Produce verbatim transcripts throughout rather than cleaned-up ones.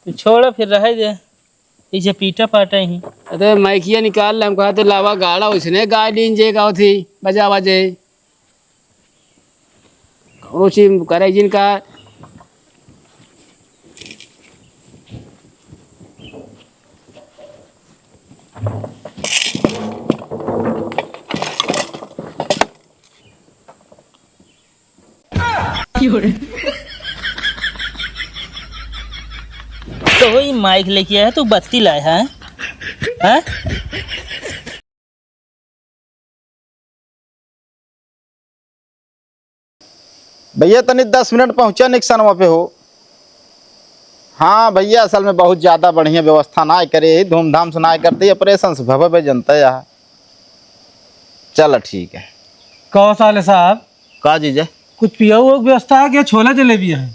तू छोड़, फिर रहे दे, इसे पीटा पाटा ही। अरे, माइकिया निकाल ले, हम कहा तो लावा गाड़ा, उसने गाय लीन जे गाओ थी, बजा बजे। कौनो चीज करे जिनका। तो वही माइक लेके आया, तू बत्ती लाया है, हैं? भैया, तनी दस मिनट पहुँचा निकसनवा पे हो। हाँ भैया, असल में बहुत ज्यादा बढ़िया व्यवस्था नाय करे, धूमधाम से नाय करते, ऑपरेशन से भवे बे जनता यहाँ। चल ठीक है। कहो साले साहब, का जीजा? कुछ पिया हुआ की व्यवस्था है क्या? छोला जलेबी है?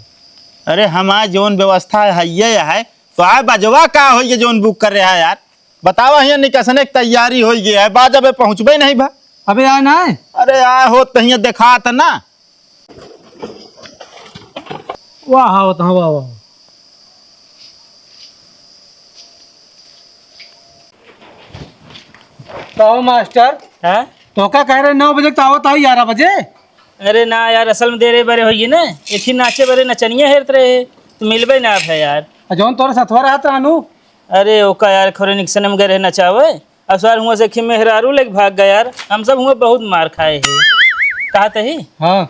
अरे हमार जौन व्यवस्था है, हइये है। तो आ बजवा का होइए जौन बुक कर रहा है यार? बतावा, हियाँ निकसने की तैयारी होइ गई है, बाजा बे पहुँचबे नहीं बा। अबे आए ना है? अरे आए हो तो हियाँ देखात ना। वाह, आवत हाँ, वाह, वाह। तो मास्टर, हैं? तो का कह रहे, नौ बजे तो आवत आई, ग्यारह बजे? अरे ना यार, असल में देरे बरे होइए ना, एथी नाचे बरे नचनिया हेरत रहे, तो मिलबे ना आप है यार। आ जौन तोरे सथवा रहत रहनु? अरे ओका यार, खोरे निकसन में गए रहे नचावे, अब सार हुआं से खी मेहरारू लेके भाग गए यार, हम सब हुआं बहुत मार खाए हैं। कहा तही? हाँ।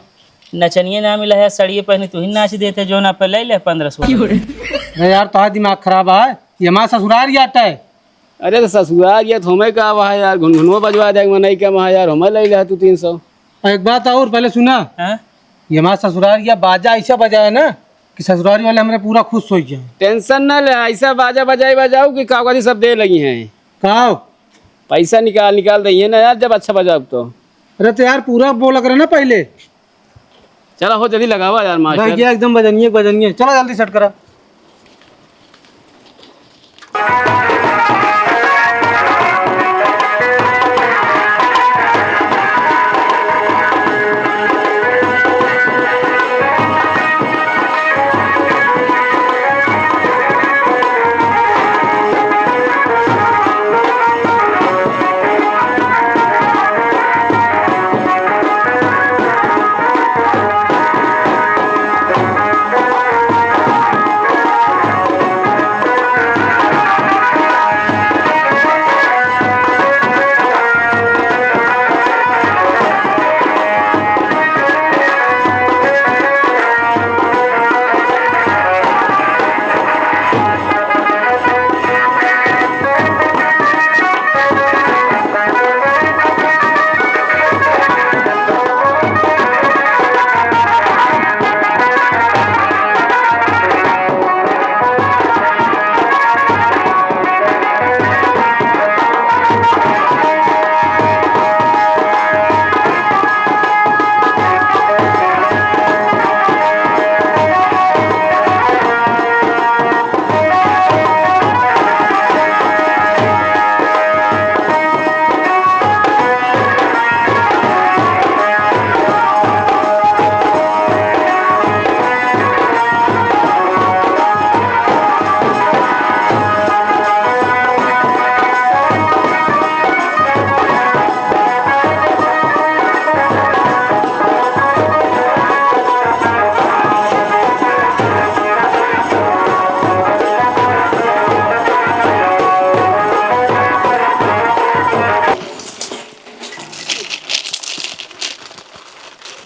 नचनिए ना मिला है, सड़िए पहने तू ही नाच देते, जो ना पे ले ले पन्द्रह सौ। अरे यार, तोहार दिमाग खराब है, ये हमारा ससुराल यार है। अरे तो ससुराल ये तो हमें का हुआ है यार, घुनघुनवा बजवा दे, मनई का वहाँ यार, हमें ले ले तू तीन सौ। और एक बात और पहले सुना, हाँ? ये हमारा ससुराल या बाजा ऐसा बजाए ना कि ससुराल वाले हमरे पूरा खुश हो गए। टेंशन ना ले, ऐसा बाजा बजाई बजाऊ कि कागजी सब दे लगी हैं। काव? पैसा निकाल निकाल दइए ना यार, जब अच्छा बजाऊ तो। अरे तो यार पूरा बोला करे ना पहले। चला हो जल्दी लगावा यार मास्टर। भाई, ये एकदम बजनिए, बजनिए। चला जल्दी सेट करा।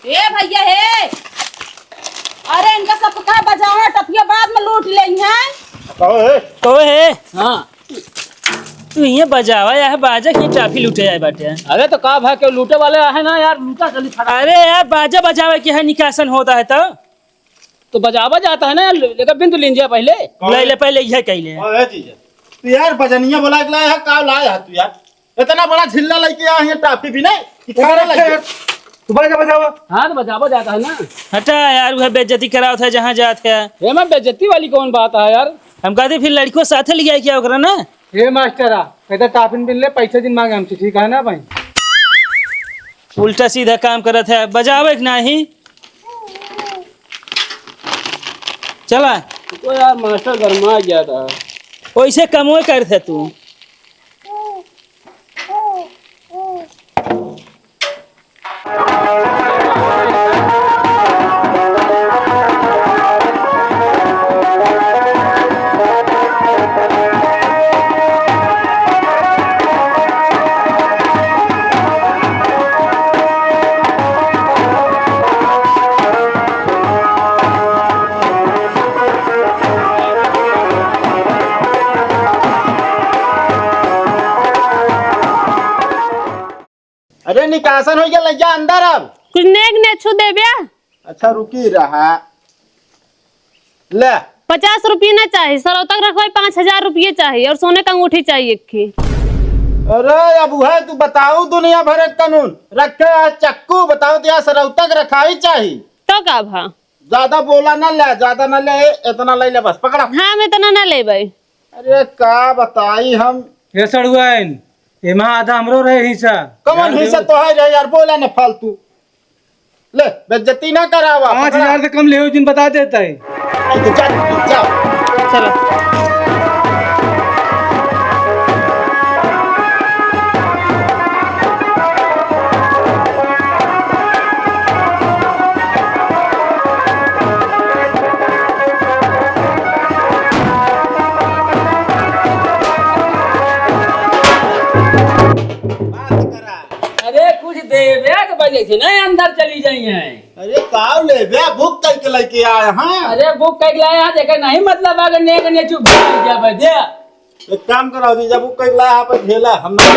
ए भैया हे, अरे इनका सबको कहा बजावा, टपिया बाद में लूट लेई हैं। कहो हे। कहो हे। हाँ। तू इहे बजावा या बाजा कि टाफी लूटे आए बाटे? अरे तो का भा के लूटे वाले आहे ना यार, लूटा चली फटा। अरे यार बाजा बजावे के है, निकासन होता है तो। तो बजावा जाता है ना यार, लेकर बिंदु लीन जा पहले। ले ले पहले यह कह ले। अरे जीजा, तू यार बजनिया बोला के लाया है, का लाया है तू यार? इतना बड़ा झिल्ला लेके आया है, टाफी भी नहीं, कि खाना अरे, लग गया। तू बजा बजावा। हाँ, तो बजावा जाता है ना। हटा यार, वह बेइज्जती करावत है जहाँ जात है। ये में बेइज्जती वाली कौन बात है यार? हम कहते फिर लड़कियों साथे ले आए क्या ओकरा ना? ए मास्टर आ, कहता टाफिन बिन ले, पैसा दिन मांगे हमसे, ठीक है ना भाई? उल्टा सीधा काम करत है, बजावे कि नाही? चला। तो यार मास्टर गरमा गया था। वैसे कमो कर थे तू। अरे निकासन हो गया, ले जा अंदर अब। कुछ नेग नेछू देब्या? अच्छा रुकी रहा। ले। पचास रुपये ना चाही, सरौतक रखवाई, पाँच हजार रुपये चाही और सोने का अंगूठी चाही एक ही। अरे अब वह तू बताऊ दुनिया भर के कानून रखे है, चक्कू बताऊ तो यार सरौतक रखाई चाही। तो का भा? ज्यादा बोला ना ले, ज्यादा ना ले, इतना ले ले बस, पकड़ा। हाँ, हम इतना ना लेबै। अरे का बताई हम। ए सड़ुआइन, एमा आधा हमरो रहे हिस्सा। कौन हिस्सा तो है रे यार, बोला ना फालतू। ले, बेइज्जती ना करावा, पाँच हजार पकड़ा। से कम लेवे जिन बता देता है। ए, तो जा, जा। चलो। अरे कुछ देवे के वजह से ना अंदर चली जाई है। अरे काव लेबे, बुक करके लेके आए हैं। अरे बुक करके लाए हैं, जेकर नहीं मतलब, अगर नेग नेछू बुक कर दिया भाई, दे। एक काम कराओ जीजा, बुक करके लाए आप झेला, हम ना।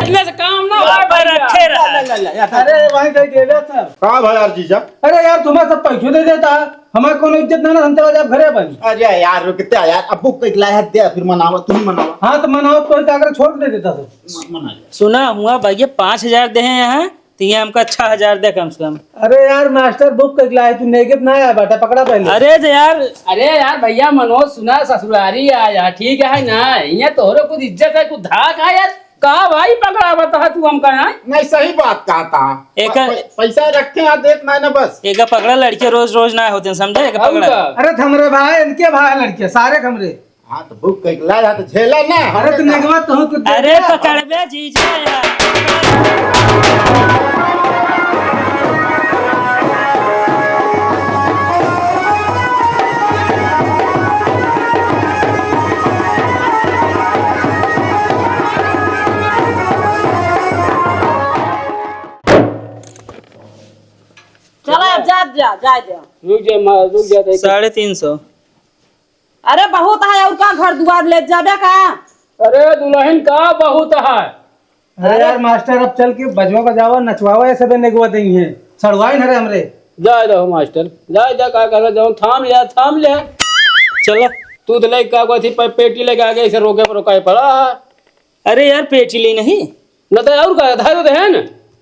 इतने से काम ना हो भैया। रखे रहा। ला, ला, ला, ला, अरे वहीं दे दे दे सर। का भा यार जीजा? अरे यार, तुम्हें सब पैसों दे देता है, हमारे कोनो इज्जत ना, ना, हम चला जाए घरे बन। अरे यार, रुकते यार, अब बुक कइके लाया है, दे, फिर मनावा, तुम मनावा। हाँ, तो मनावा, कोई का अगर छोड़ दे देता सर। म-, मना जा। सुना हुआ भैया, पाँच हजार दे हैं यहाँ, तो ये हमका छह हजार दे कम से कम। अरे यार, मास्टर बुक कइके लाया है, तू नेगेट ना आया बाटा, पकड़ा पहले। अरे तो यार। अरे यार भैया मनोज, सुना, ससुरारी आया, ठीक है ना, ये तोहरो कुछ इज्जत है, कुछ धाक है यार। का भाई पकड़ा बता तू हमका, हैं? नहीं, सही बात कहता। एक प-, प-, पैसा रखे हैं, देत नहीं ना बस। एक पकड़ा लड़के रोज रोज ना होते हैं, समझे? एक और पकड़ा। का? अरे थमरे भाई, इनके भाई लड़के, सारे खमरे। हाँ, तो बुक कइके लाया तो झेला ना। अरे तो नेगवा तो हो तो अरे दे। पकड़बे जीजा यार। चला, अब जा, जा, जा, जा। रुक जा, माँ, रुक जा, देख। साढ़े तीन सौ। अरे, बहुत है, और का घर दुआर ले जाबे का? अरे, दुलहिन का बहुत है? अरे अरे। यार, मास्टर, अब चल के बजवा बजावा, नचवावा, ये सबे नेगवा देंगे। सड़वाइन हरे हमरे। जाए दो मास्टर, जाए दो, का कहला, जौन थाम लिया, थाम लिया। चलो। तू तो लेके का कहती, पे-, पेटी लेके आगे, इसे रोके पर रोकाए पड़ा है। अरे यार, पेटी ले नहीं। न तो और का, धारो देहन।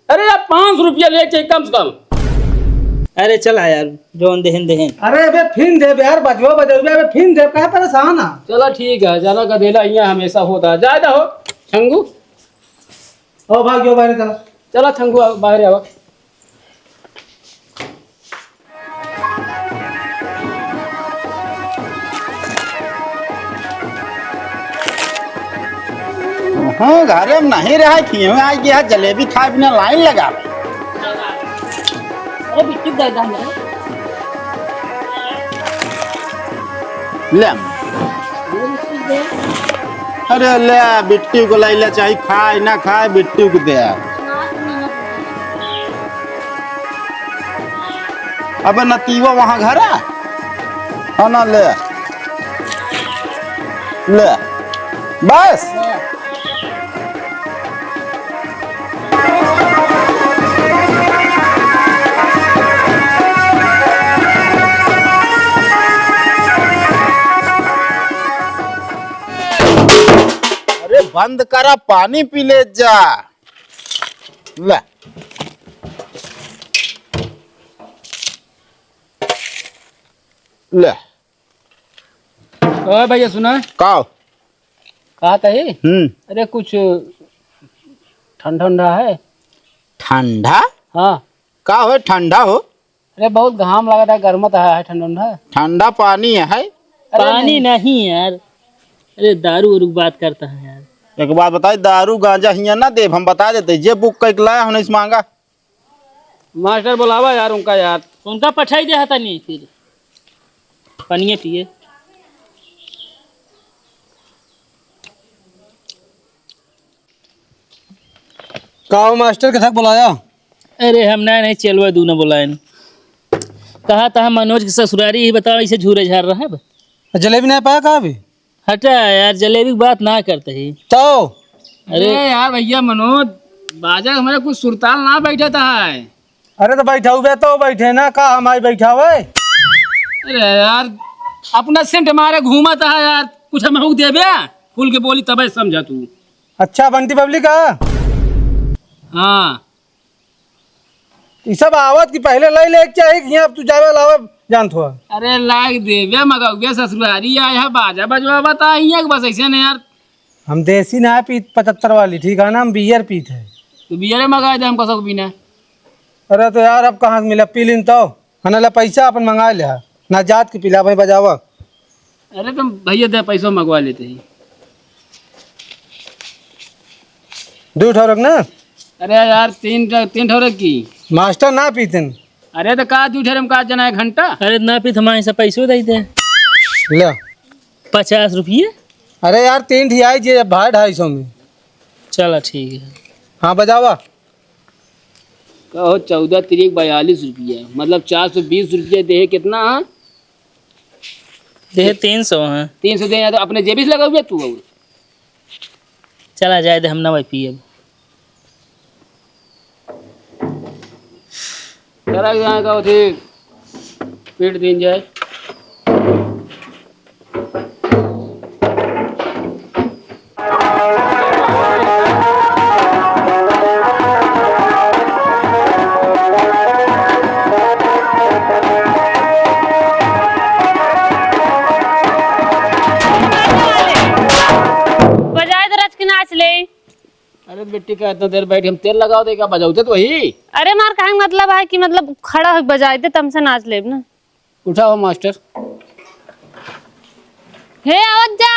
अरे यार, पाँच सौ रुपया ले चाहिए कम से कम। अरे चला यार, जौन देहन देहन। अरे अबे फिन देबे यार, बजवा बजौबे, अबे फिन देब, काहे परेशान है? चला ठीक है, जाना का देला यहाँ हमेशा होता है। जाए दो, छंगू। ओ भाग जो बाहर चला। चला छंगू, आ, बाहर आवा। हाँ, घरे में नहीं रहा, खिए में आज गया, जलेबी खाए बिना लाइन लगा। अरे बिट्टू दे दे हमरे। ले। अरे ले, बिट्टू को लैला, चाहे खाए ना खाए, बिट्टू को दे। अबे नतीवा वहाँ घर है? हाँ ना, ले। ले। बस। अरे बंद करा, पानी पी ले जा। ले। ले। ओए भैया, सुना। का? कहा तही? हम्म। अरे, कुछ ठंडा, ठंडा है? ठंडा? हाँ। का हो, ठंडा हो? अरे, बहुत घाम लगा था, गर्मत है, है ठंडा, ठंडा? ठंडा पानी है। अरे, पानी नहीं। नहीं यार, अरे, दारू वारू की बात करता है यार। एक बात बताई, दारू गांजा हियाँ ना देब, हम बता देते, जे बुक कइके लाया हो, नहीं से मांगा। मास्टर बोलावा यार उनका यार। उनका पठाई दे हता नहीं फिर। पनिया पिए। का हो मास्टर, के साथ बुलाया? अरे हम ना नहीं चलवा दूना बुलाएन। कहा था हम मनोज के ससुरारी ही बताओ, इसे झूरे झार रहा है। जलेबी नहीं पाया का अभी? हटा यार, जलेबी की बात ना करते ही। तो? अरे अरे यार भैया मनोज, बाजा हमारे कुछ सुरताल ना बैठा था है। अरे तो बैठाऊ बे, तो बैठे ना, का हमारी बैठावे? अरे यार, अपना सेंट मारे घूमत है यार, कुछ हमहू देबे, खुल के बोली तबे समझा तू। अच्छा बंटी बबली का? हाँ। ई सब आवत कि पहले लई लेके चाही कि अब तू जावे लावे जानत हो? अरे लाग देबे मगौबे ससुरारी आए है, बाजा बजवावत आई है, बस ऐसे नहीं यार। हम देसी ना पीत पचहत्तर वाली, ठीक है ना, हम बियर पीत है। तो बियरे मंगा दे हमको सब पीना। अरे तो यार अब कहाँ से मिला, पी लिन तो। हना ला पैसा अपन मंगा लिया, ना जात के पिला भाई बजावा। अरे तुम भैया दे पैसा मंगवा लेते ही। दो ठौरक ना? अरे यार तीन ठ-, तीन ठौरक की। मास्टर ना पीतन। अरे तो का दो ठौरक में का जना एक घंटा? अरे ना पीत हमारे से पैसो दे दे। ले। पचास रुपये? अरे यार तीन ठी आई जे भाई ढाई सौ में। चला ठीक है। हाँ बजावा। कहो चौदह तिरिक बयालीस रुपया, मतलब चार सौ बीस रुपया देहे कितना है? देहे तीन सौ है। तीन सौ देहे तो अपने जेबी से लगाओगे तू और? चला जाए दे, हम ना भाई पिए। करा जाए का उठे पेट दिन जाए। बजाए दे रच के नाच ले। अरे बेटी का इतना देर बैठ हम तेल लगाओ दे का बजाओ ते तो वही। अरे मार कहे के मतलब है कि मतलब खड़ा हो बजाए दे तमसे नाच लेब ना। उठाओ मास्टर। हे आवत जा।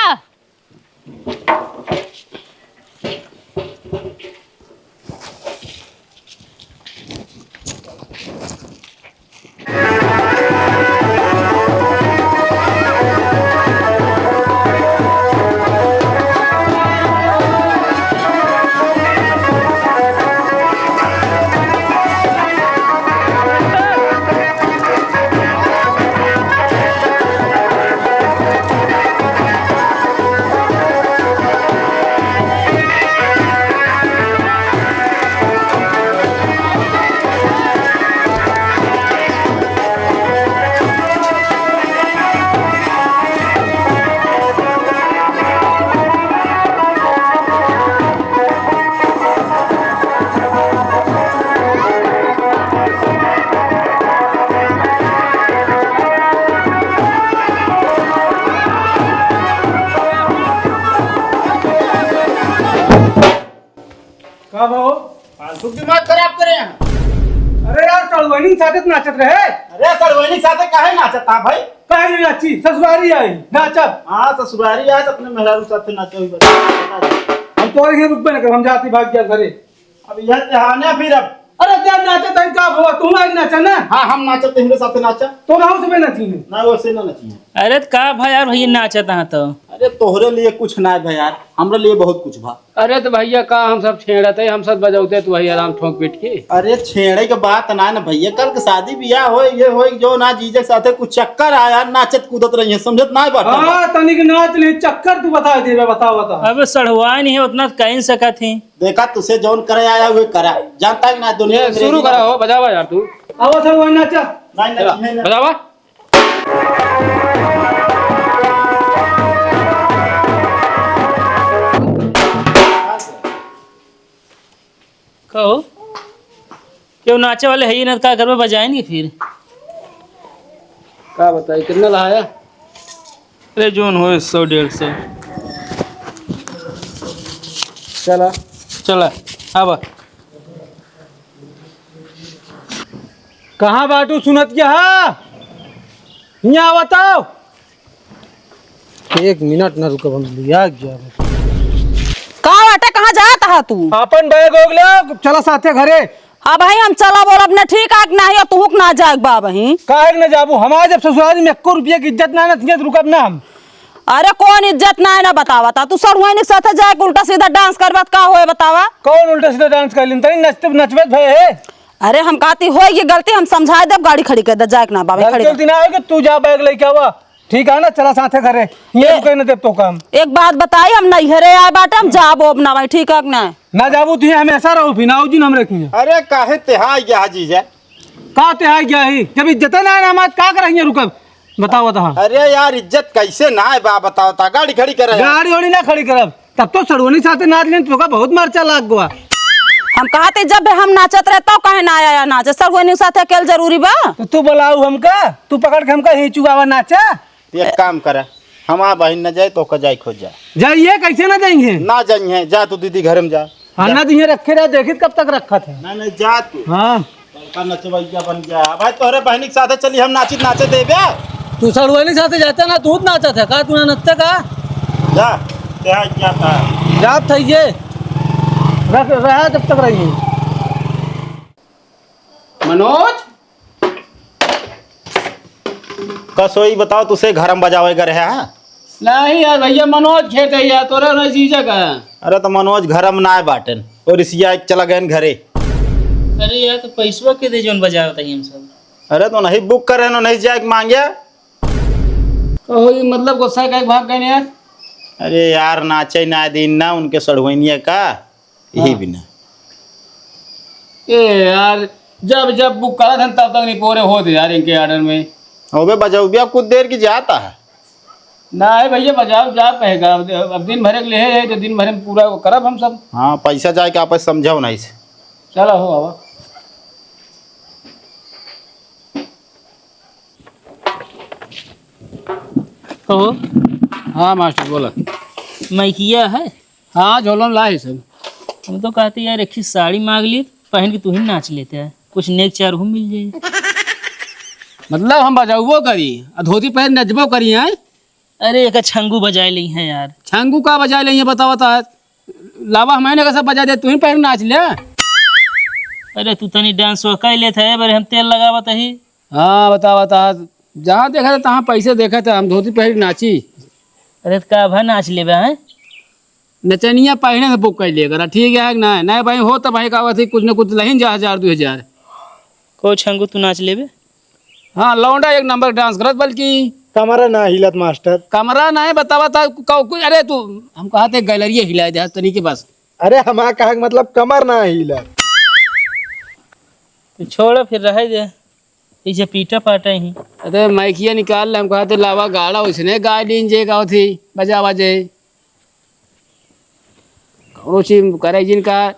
का भाव? फालतू दिमाग खराब करे हैं। अरे यार, सड़वैनी के साथे त नाचत रहे। अरे, सड़वैनी के साथे काहे नाचत था भाई? काहे नहीं नाची? ससुरारी आई, नाचब। हाँ, ससुरारी आए तो अपने मेहरारू साथे नाचे हुई बता। हम तोरे के रुकबे न करब, हम जाती भाग गया घरे। अब यह जहाने फिर अब। अरे, जा नाचत है, का हुआ? तू आई नाचा ना। हाँ, हम नाचत हैं, हमरे साथे नाचा। तो रहो से नाची है। ना, वैसे ना नाची है। अरे, त का भाई यार, भैया नाचत हाँ तो। अरे, तोहरे लिए कुछ ना है भाई यार, हमरे लिए बहुत कुछ बा। अरे तो भैया का हम सब छेड़त है, हम सब बजौते तो वही आराम ठोक पीट के। अरे छेड़े के बात ना है ना भैया, कल के शादी ब्याह होए, ये होए जो ना जीजे के साथे कुछ चक्कर आया, नाचत कूदत रही है, समझत ना है बात। हाँ, तनिक नाच ले, चक्कर तू बता देबे, बता, बता। अब सढ़ुआ नहीं है, उतना कह सकत ही। देखा तुझसे जौन करे आया हुए करा, जानता है ना दुनिया ये अंग्रेजी शुरू ना करा हो, बजावा यार तू। आवा सढ़ुआ नाचा। नहीं, नहीं, नहीं, नहीं। बजावा। कहो, केहू नाचे वाले है ही ना, का करबे, बजाएंगे फिर। का बताई, कितना लहाया? अरे, जौन होए, सौ डेढ़ सौ। चला। चला, आवा। कहाँ बाटू सुनत के हा? हियाँ बताओ। एक मिनट ना रुकब, हम लिया गया। का बाटे, कहाँ जात हा तू? अपन बैग ओग ले, चला साथे घरे। हाँ भाई, हम चला बोलब ना, ठीक है कि नाही, तुहुक ना जाएक बा भाई। काहे के ना जाबू? हमारे जब ससुराल में एको रुपया की इज्जत ना, ना थी, तो रुकब ना हम। अरे कौन इज्जत ना है ना बतावा ता? तू सड़ुआइन के साथे जाए के उल्टा सीधा डांस करबत का होए बतावा? कौन उल्टा सीधा डांस कर लिन? तनी नचते नचबे भए है। अरे हम कहती होए ये गलती, हम समझाए देब, गाड़ी खड़ी कर दे, जाए के ना बाबा, गलती खड़ी कर। गलती ना होए कि तू जा बैग लेके आवा, ठीक है ना? चला साथे घरे, ये ए- रुके न देब तो काम। एक बात बताई, हम नैहरे आए बाटे, हम जाबो अब ना भाई, ठीक है कि ना? ना जाबू तू हमेशा रहो, फिर ना दिन हम रखिए। अरे काहे तेहा गया जीजा? का तेहा गया ही? जब इज्जत ना है ना हमार, का करहिए रुकब? बताओ, बताओ। अरे यार, इज्जत कैसे ना है बा, बताओ ता, गाड़ी खड़ी करे। गाड़ी ओड़ी ना खड़ी करब, तब तो सड़ुआइन साथे नाच लेन, तोका बहुत मरचा लाग गवा। हम कहते जब हम नाचत रहे, तो काहे ना आया नाचे? सड़ुआइन साथे अकेल जरूरी बा? तो तू बुलाऊ हमका, तू पकड़ के हमका ही चुआवा नाचा। एक काम करे, हमार बहिन न जाए, तोका जाए खोज जा। जाइए, कैसे ना जाइए? ना जाइए, जा तू दीदी घर में जा। हाँ, जा। ना दिए रखे रहे, देखित कब तक रखत है। नहीं, नहीं, जा तू। हाँ। बड़का नचवैया बन गया। भाई, तोहरे बहिनी के साथे चली, हम नाचित नाचे देबे। तू सड़ुआइन साथे जाते ना, तू नाचत है का? तू ना नचते का? जा, क्या, क्या था? जात है ये। रख, रहा जब तक रही। मनोज? कसोई बताओ, तुसे घर में बजावे का रहा है? नहीं यार भैया, मनोज खेत है यार, तोरे नहीं जीजा का। अरे तो मनोज घर में ना बाटेन, और इसिया एक चला गए घरे। अरे यार, तो पैसवा के दे जोन बजावत ही हम सब। अरे तो नहीं बुक करे, नहीं जाए के मांगे। कहो ये मतलब गुस्सा का भाग गए यार। अरे यार, नाचे ना दिन ना उनके सड़ुआइनिया का। यही हाँ। बिना। ए यार, जब, जब बुक करत हन, तब तक नहीं पूरे होत यार इनके order में। अबे बजाऊ भी आप कुछ देर की जाता है। ना है भैया, बजाओ, जा कहेगा। अब, अब दिन भर के लिए है, तो दिन भर में पूरा वो करब हम सब। हाँ, पैसा जाए के आपस समझाओ नहीं से। चलो, हो, आवा। कहो। हाँ मास्टर, बोला। माइकिया है? हाँ, झोलम ला है सब। हम तो कहते यार, एक ही साड़ी मांग ली, पहन के तू ही नाच लेते हैं, कुछ नेक चार हो मिल जाए। मतलब हम बजाउबो करी, आ धोती पहन नचबो करी, हैं? अरे, एक छंगू बजाए ली हैं यार। छंगू का बजाए ली हैं, बतावा ता। लावा, हमने का सब बजा दे, तू ही पहन नाच ले। अरे, तू तनी dance वो कर लेते है, बारे हम तेल लगावत ही। हाँ, बतावा ता। जहाँ देखा था, तहाँ पैसे देखा था, हम धोती पहन नाची। अरे, तो का भा नाच लेबे, हैं? नचनिया पहिने से बुक कर लिया करा, ठीक है कि ना? नहीं भाई, हो तो भाई का थी, कुछ न कुछ लहिन जा हजार, दो हजार। को छंगू तू नाच लेबे? हाँ, लौंडा एक नंबर डांस करत, बल्कि कमरा ना हिलत मास्टर। कमरा नहीं बतावा था, कौ-, कोई, अरे तू, हम कहा थे गैलरिया हिला दे तनी के बस। अरे हमारा कहा के मतलब कमर ना हिलत। तो छोड़, फिर रह दे, इसे पीटा पाटा ही। अरे माइकिया निकाल ले, हम कहा थे लावा गाड़ा, उसने गा लीन जे गाओ थी, बजा बजे। कौनो चीज करे जिनका।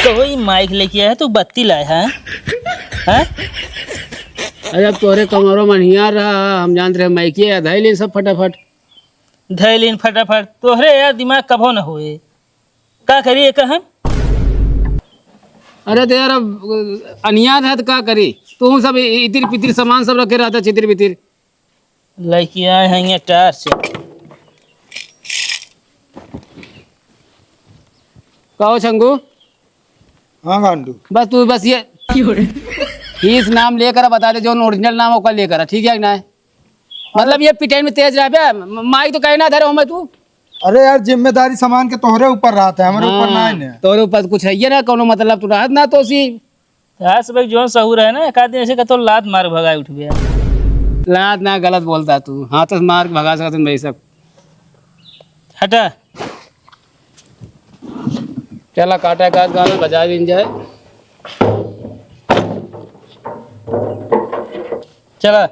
तो वही माइक लेके आया, तू बत्ती लाए है, हैं? अरे अब तोरे कमरो में हियार रहा, हम जानत रहे माइकिया, धैलिन सब फटाफट। धैलिन फटाफट, तोहरे यार दिमाग कभो न होए। का करी एकर हम? अरे तो यार, अब अनियाद है तो का करी? तू सब इ-, इतिर पितिर सामान सब रखे रहता, चितिर पितिर। लइके आए हैं ये टार से। का हो छंगू? हाँ गांडू। बस तू बस ये फीस नाम लेकर बता दे, जो original नाम होकर लेकर, ठीक है कि ना? मतलब ये पिटाई में तेज रह बे, म-, माइक तो कहे ना धरे हो मैं तू। अरे यार, जिम्मेदारी सामान के तोहरे ऊपर रहत है, हमरे ऊपर ना है ना। तोहरे ऊपर कुछ है ये ना, कोनो मतलब तू रहत ना तो सी। आज सुबह जौन सहूर है ना, एक आध दिन ऐसे का तो लात मार भगाए उठबे। लात ना, गलत बोलता तू, हाथ से मार के भगा सकत हन भाई सब। हटा। चला काटा का गाना बजा दिन जाए। चला।